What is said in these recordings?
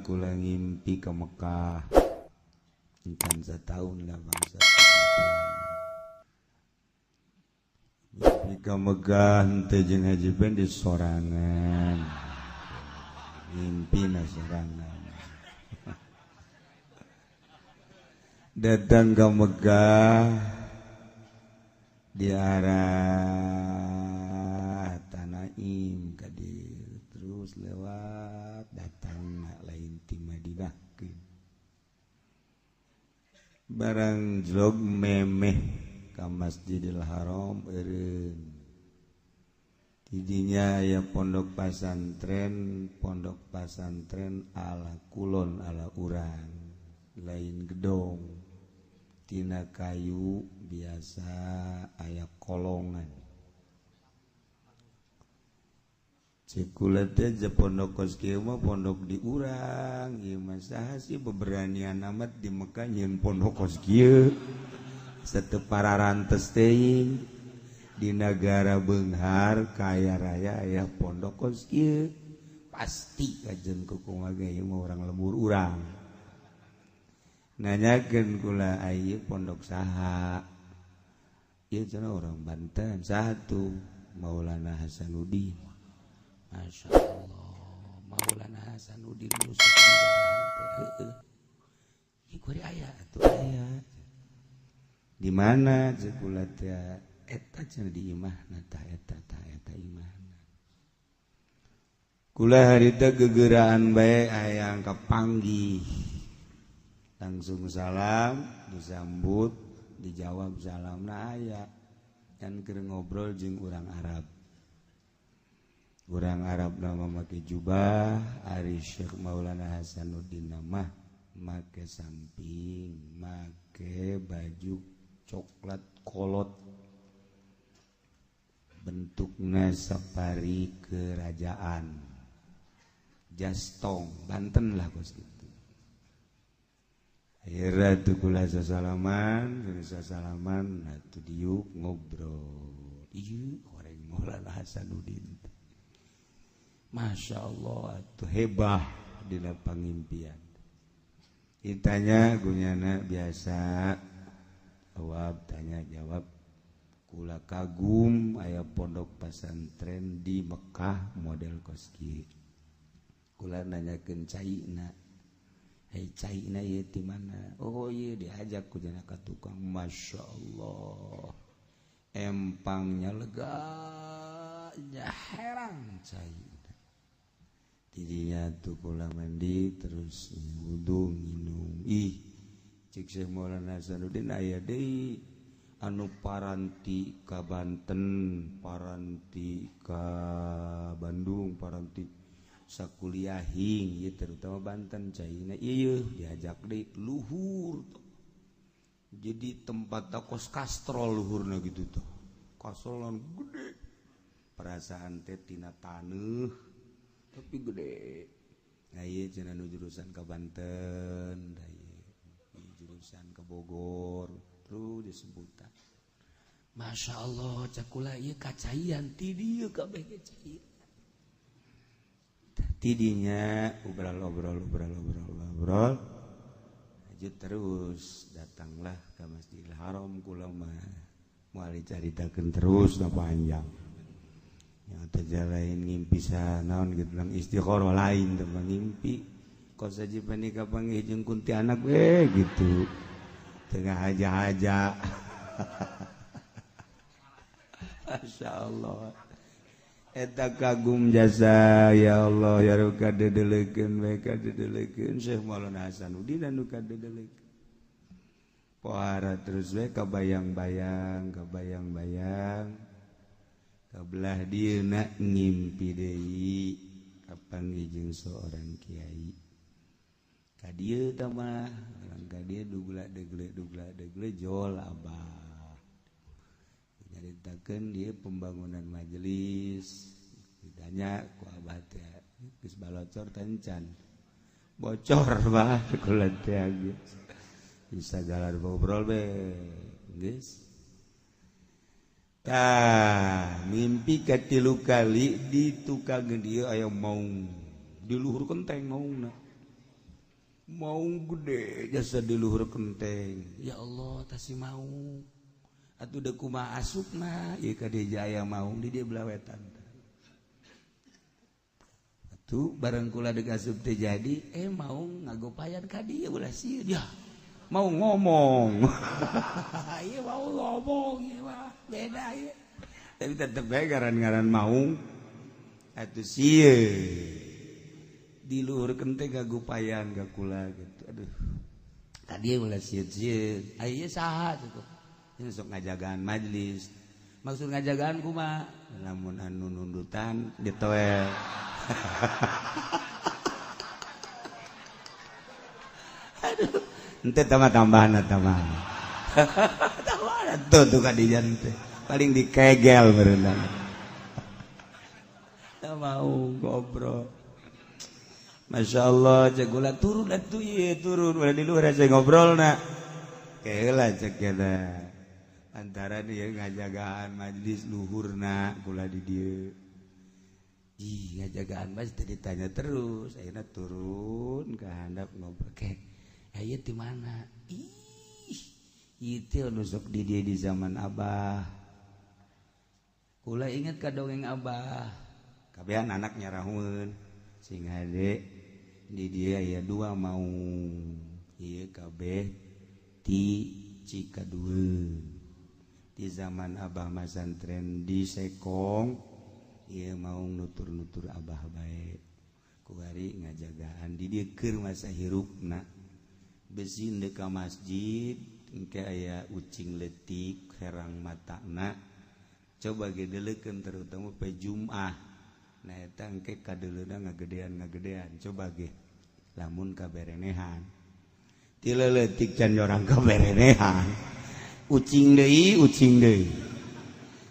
Kula ngimpi ke Mekah encan setahun lah bangsa mimpi ke Mekah henteu jeung Haji Pendi sorangan mimpi na sorangan datang ke Mekah di arah Tanaim kadir terus lewat datang lain ti Madinah barang jlog memeh ka Masjidil Haram eureun tidinya aya pondok pasantren ala kulon ala urang lain gedong tina kayu biasa aya kolongan cekula teh je pondok kos kieu mah pondok di urang ieu mah saha sih beberanian amat di Mekah nyieun pondok kos kieu sateu pararantes teuing di nagara beunghar kaya raya aya pondok kos kieu pasti kajen kukumaha ge ieu mah urang lembur urang nanyakeun kula ieu pondok saha ieu cenah urang Banten saha tuh Maulana Hasanuddin. Masya Allah Maulana Hasanuddin nusuk di darah teh heueuh ieu kuari aya atuh aya di mana ceuk kula teh eta cenah di imahna tah eta tah eta imahna kula harita gegeraan bae hayang kapanggih langsung salam disambut dijawab salamna aya kan keur ngobrol jeung urang Arab. Urang Arab nama make jubah ari Syekh Maulana Hasanuddin mah make samping make baju coklat kolot bentukna sapari kerajaan jastong Banten lah kos gitu. Akhirnya tuh kula sasalaman, sasalaman, atuh diuk ngobrol. Ieu orang Maulana Hasanuddin. Masya Allah, atuh hebah dina pangimpian. Ditanya gunyana biasa, jawab tanya jawab. Kula kagum aya pondok pesantren di Mekah model kos kieu. Kula nanyakeun caina. Hei caina ieu ti mana? Oh ieu diajak ku jana ka tukang. Masya Allah empangnya lega nya herang caina. Tidinya tuh kula mandi terus wudu minum. Ih cik Syekh Maulana Hasanuddin aya deui anu paranti ka Banten, paranti ka Bandung, paranti sakuliahing ieu terutama Banten caina ieu diajak deui luhur tuh. Jadi tempat kos kastrol luhurna gitu tuh. Kastrolan gede. Perasaan teh tina taneuh tapi gede. Nah ieu cenah nu jurusan ka Banten, da ieu jurusan ka Bogor, terus disebutan. Masya Allah cakula ieu kacaian ti dieu kabeh ge cai. Tidinya obrol aja terus datanglah ke Masjidil Haram kula mah moal dicaritakeun terus na panjang yang teh lain ngimpi naon gitu lang istikharah lain teh ngimpi kos saji panika panggih jeung kuntianak we gitu tengah haja-haja. Masya Allah eta kagum jasa ya Allah ya Rabb kadedelekeun bae kadedelekeun Syekh Maulana Hasanuddin anu kadedelekeun pohara terus we kabayang-bayang kabelah dieuna ngimpi deui kapanggih jeung seorang kiai ka dieu tah mah urang ka dieu dugla degle jol abah nyaritakeun dia pembangunan majelis ditanya ku abah teh geus balocor tencan bocor bah kula teh geus bisa galar ngobrol be geus tah mimpi katilu kali di tukang dieu aya maung di luhur kenteng maungna. Maung gede jasa di luhur kenteng. Ya Allah, tasi maung. Atuh deuk kumaha asupna ieu ka dieu aya maung di dieu belah wetan. Atuh bareng kula deuk asup teh jadi maung ngagopayan ka dieu ulah sieun. Ya, mau ngomong. Ieu mau ngomong ieu mah beda ieu. Tapi tetep bae ngaran-ngaran maung. Atuh sieun. Di luhur kenteng gagupayan ka kula gitu. Aduh. Tadi ulah sieun-sieun. Aya saha tuh. Ini sok ngajagaan majelis. Maksud ngajagaan kumaha? Lamun anu nundutan ditoel. Aduh, ente tambah-tambahan tambah. Tambahan tuh tuh kadijan teh. Paling dikegel berenang. Teu mau ngobrol. Masya Allah, cek gula turun atuh ieu turun ulah di luhur aja ngobrolna. Keheula cek eta. Antara dia ngajagaan majelis luhurna kula di dieu. Ih, ngajagaan majelis teh ditanya terus, ayeuna turun ka handap ngobrol ke. Aya di mana? Ih, ieu teh anu sok di dieu di zaman Abah. Kula inget ka dongeng Abah. Kabehan anak nyarahueun. Sing hade di dia ya dua mau ieu kabeh ti Cikadueun di zaman Abah masantren di Sekong ieu mau nutur-nutur Abah bae kuari ngajagaan di dieu keur masa hirupna besi deuk ka masjid engke aya ucing leutik herang matana coba gedeleukeun terutama pe Jumat. Nah eta engke kadeuleuna ngagedean-ngagedean coba ge lamun kaberenehan ti leutik can orang kaberenehan ucing deui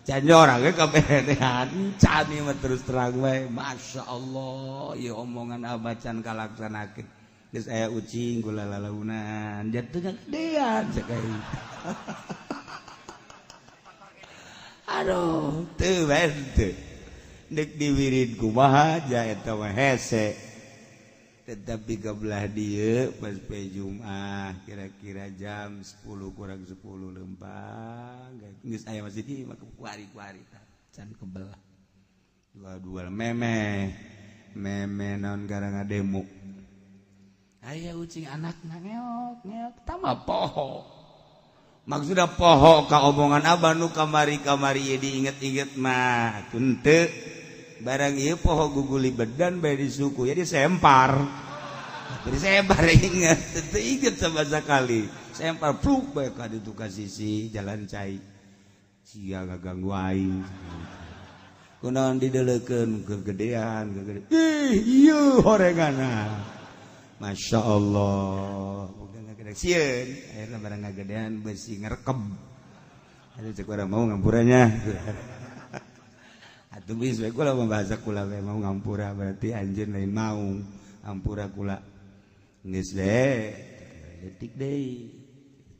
can orang ge kaberenehan can ieu mah terus terang wae. Masya Allah ieu omongan Abah can kalaksanakeun geus aya ucing gula lalaunan jatuh ngagedean cek aing. Aduh teu bae teu dek diwirid kumaha ja eta mah hese. Tetapi kebelah dieu pas pe Jumat kira-kira jam 10 kurang 10 lempang geus aya masjid ieu mah kuari-kuari tah can kebelah dua-dua meme meme naon gara ngademo aya ucing anakna ngeok ngeok tama poho. Maksudna poho ka omongan Abah nu kamari-kamari ieu diinget-inget mah teu barang ieu poho guguli bedan bae di suku jadi sempar. Jadi sempar inget teu inget sama sekali. Sempar pluk bae ka ditu ka sisi jalan cai. Sia ganggu aing. Kunaon dideleukeun kegedean kegedean. Ih ieu horenganna. Masya Allah. Sieun akhirna barang ngagedean besi ngerekem. Aduh cek urang mau ngampuranya. Atuh geus we kula membahasa kula we mau ngampura berarti anjeun lain mau ampura kula. Geus we detik deui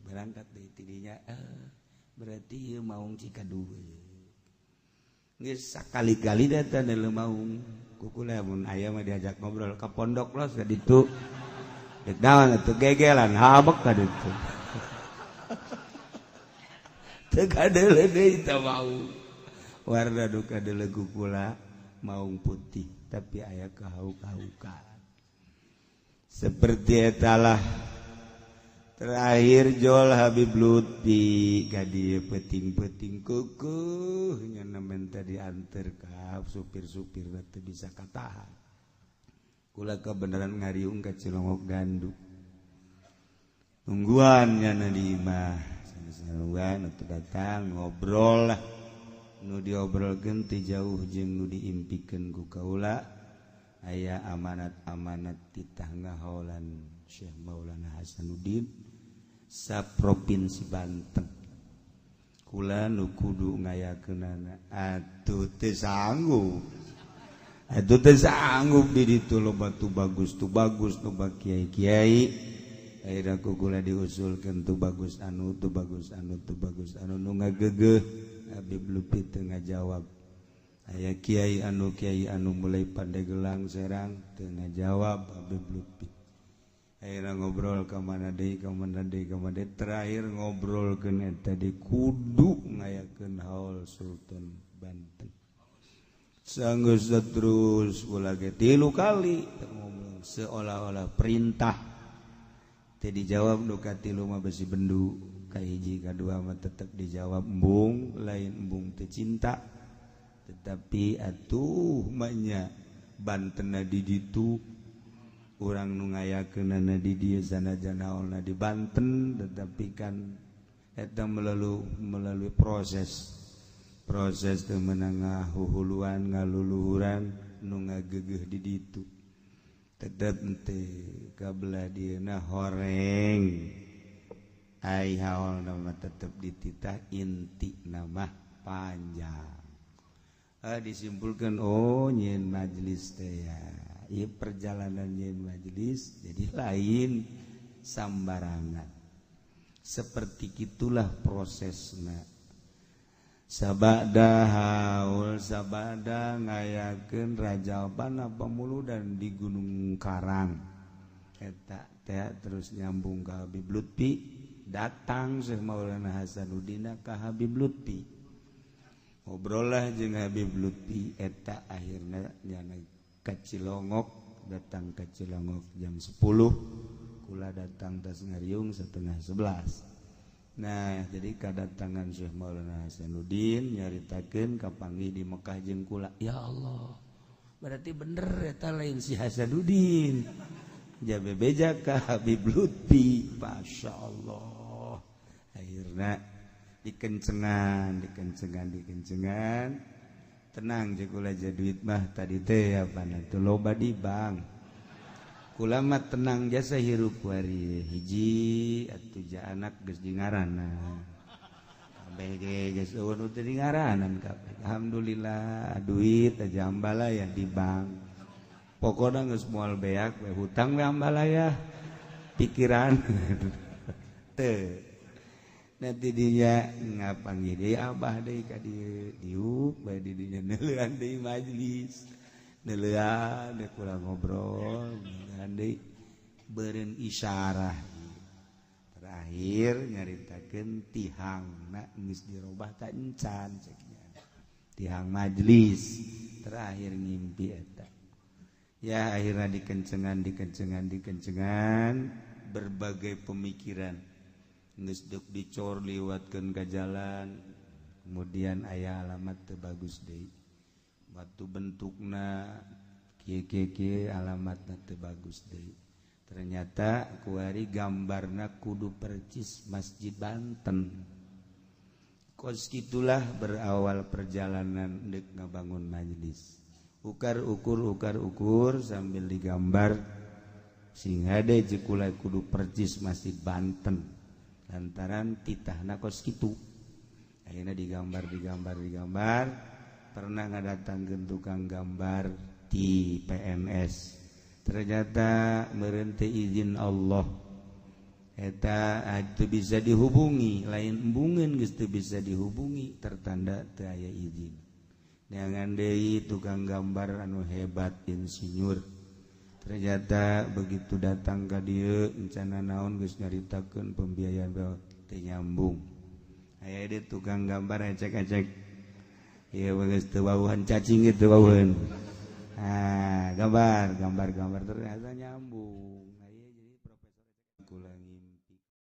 berangkat deui tidinya berarti ieu maung Cikadueun. Geus sakali-kali datang deuleu maung ku kula mun aya mah diajak ngobrol ka pondok los ka ditu. Dek naon atuh gegelan habek ka ditu. Teu kadeuleu deui teh maung. Warna duka deuleu ku kula maung putih tapi aya kahauk-kahukan. Seperti etalah terakhir jol Habib Lutfi ka dieu peuting-peuting keukeeh nya menta dianter ka supir-supir teu bisa katahan. Kula kebenaran ngariung ka Cilongok Gandu. Tungguan nya di imah. Sanes-sanuan atuh datang ngobrol lah. Nu diobrolkeun ti jauh jeung nu diimpikeun ku kaula aya amanat-amanat titah ngaholan Syekh Maulana Hasanuddin sa provinsi Banten. Kula nu kudu ngayakeunana atuh teu sanggup. Atuh teu sanggup di ditu loba tu bagus loba kiai-kiai. Akhirna ku kula diusulkeun tu bagus anu tu bagus anu tu bagus anu nu ngageugeuh. Habib Lutfi teu ngajawab. Aya kiai anu mulai Pandegelang Serang teu ngajawab Habib Lutfi. Akhirnya ngobrol ke mana deui, ke mana deui, ke mana deui, terakhir ngobrol ke tadi kudu ngayakeun haul Sultan Banten. Sanggeus terus kula ge tilu kali ngomong seolah-olah perintah. Teu dijawab nu katilu mah besi bendu, kahiji kadua mah tetep dijawab embung, lain embung teu cinta. Tetapi atuh mah Bantenna di ditu, urang nu ngayakeunana di dieu sanajan haulna di Banten, tetapi kan eta melalui melalui proses proses teu meunang ngahuhuluan ngaluluhuran nu ngagegeuh di ditu tetep teh kabelah dieuna horeng ai haulna mah tetep dititah inti nama panjang. Disimpulkan oh nyieun majelis teh ya. Ieu perjalanan nyieun majelis jadi lain sambarangan. Seperti itulah prosesna. Sabada haul, sabada ngayakeun rajaban pamuludan di Gunung Karang. Eta teh terus nyambung ka Habib Lutfi, datang Syekh Maulana Hasanuddin ka Habib Lutfi. Ngobrol jeung Habib Lutfi eta akhirna nyana ka Cilongok, datang ke Cilongok jam 10, kula datang tas ngariung setengah 11. Nah, jadi kedatangan Syekh Maulana Hasanuddin nyaritakeun kapanggih di Mekah jeung kula. Ya Allah, berarti bener eta lain si Hasanuddin. Jabe beja ka Habib Lutfi, Masya Allah. Akhirna dikencengan, dikencengan, dikencengan. Tenang je kula aja duit mah tadi teh apa tuh loba di bank. Kula mah tenang jasa hirup wari hiji atuh ja anak geus di ngaranna. Kabeh ge geus eueun nu teu di ngaranan kabeh. Alhamdulillah duit aja ambalaya di bank. Pokona geus moal beak we hutang we ambalaya pikiran. Teu. Nanti dia ngapanggih deui abah deui ka dieu diuk bae di dinya neuleuan deui majelis. Neuleuan deui kula ngobrol, neuleuan deui beureun isyarah. Terakhir nyaritakeun tihangna geus dirobah ta encan cek nya. Tihang majelis terakhir ngimpi eta. Ya akhirnya dikencengan, dikencengan, dikencengan berbagai pemikiran. Geus deuk dicor liwatkeun ka jalan, kemudian aya alamat teu bagus deui. Batu bentukna kieu kieu kieu alamatna teu bagus deui. Ternyata kuari gambarna kudu percis Masjid Banten. Kos kitulah berawal perjalanan deuk ngabangun majelis. Ukar ukur ukar ukur sambil digambar sing hade jeung kula kudu percis Masjid Banten. Lantaran titahna kos kitu. Akhirnya digambar digambar digambar, pernah ngadatangkeun tukang gambar di PNS. Ternyata meureun teu izin Allah. Eta teu bisa dihubungi, lain embungeun geus teu bisa dihubungi, tertanda teu aya izin. Neangan deui tukang gambar anu hebat insinyur. Ternyata begitu datang ka dieu encana naon geus nyaritakeun pembiayaan teu nyambung. Aya deui tukang gambar ecek-ecek. Ieu geus teu wawuhan cacing teu wawuhan. Ah, gambar gambar gambar ternyata nyambung. Aya jadi profesor kula.